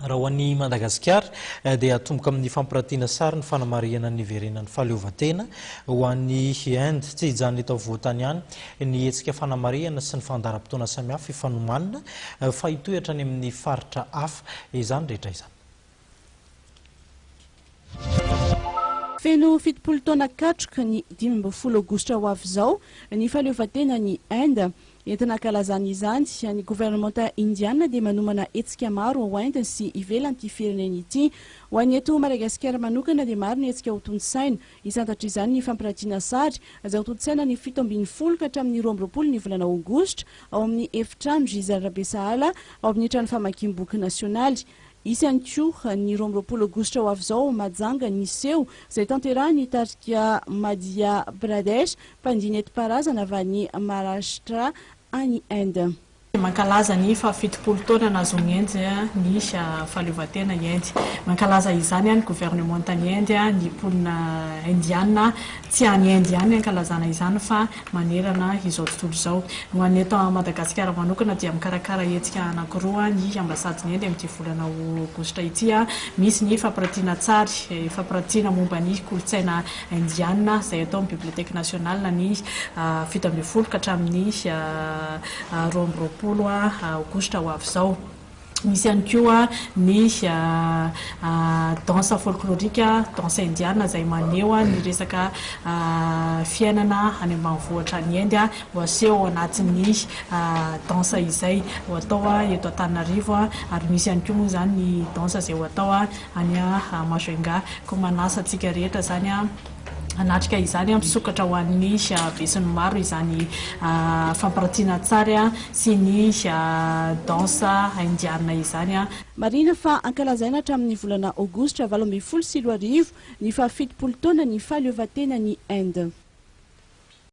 Raha ho an'i Madagasikara dia hatomboka amin'ny fampiratiana sary ny fanamarihana ny niverenan'ny fahaleovantena ho an'i Inde. Tsy hijanona eto afovoan-tany ihany ny hetsika fanamarihana sy ny fandaharam-potoana samihafa hifanomanana fa hitohy hatrany amin'ny faritra hafa izany rehetra izany. Feno 70 taona katroka ny 15 aogositra ho avy izao ny fahaleovantenan'i Inde. Entina hankalazana izany, ny governemanta indiana dia manomana hetsika maro ao Inde sy ivelan'ity firenena ity. Ho an'ny eto Madagasikara manokana dia maro ny hetsika hotontosaina. Hisantatra izany ny fampiratiana sary, izay hotontosaina ny 17 ka hatramin'ny 22 ny volana aogositra, ao amin'ny efitrano Gisèle Rabesahala, ao amin'ny trano famakiam-boky nasionaly. Hisy ihany koa ny 22 aogositra ho avy izao ao Mahajanga ny seho izay tanterahin'ny tarika Madhya Pradesh, mpandihy nentim-paharazana avy any Maharashtra any Inde. Mankalaza ny faha-70 taona nahazoan'i Inde ny fahaleovantena i Inde. Mankalaza izany ny governemantan'i Inde, ny mponina indiana. Tsy any Inde ihany ny ankalazana izany fa manerana izao tontolo izao. Ny ho an'ny eto Madagasikara manokana dia mikarakara hetsika anankiroa ny ambasadin'i Inde amin'ity volana aogositra ity. Misy ny fampiratiana an-tsary, fampiratiana momba ny kolontsaina indiana izay atao amin'ny Bibliothèque nationale ny 17 ka hatramin'ny 22 aogositra ho avy izao. Misy ihany koa ny danse folklorique, danse indiana izay maneho ny resaka fiainana any ambanivohitra any Inde ho aseho ao anatin'ny danse izay ho atao eto Antananarivo ary misy ihany koa moa izany ny danse izay ho atao any Majunga. Koa manasa antsika rehetra izany hanatrika izany, misokatra ho an'ny besinimaro izany fampiratiana an-tsary sy ny danse indiana izany. Marihina fa ankalazaina hatramin'ny volana aogositra 2018 ny faha 70 taona ny fahaleovantenan'i Inde.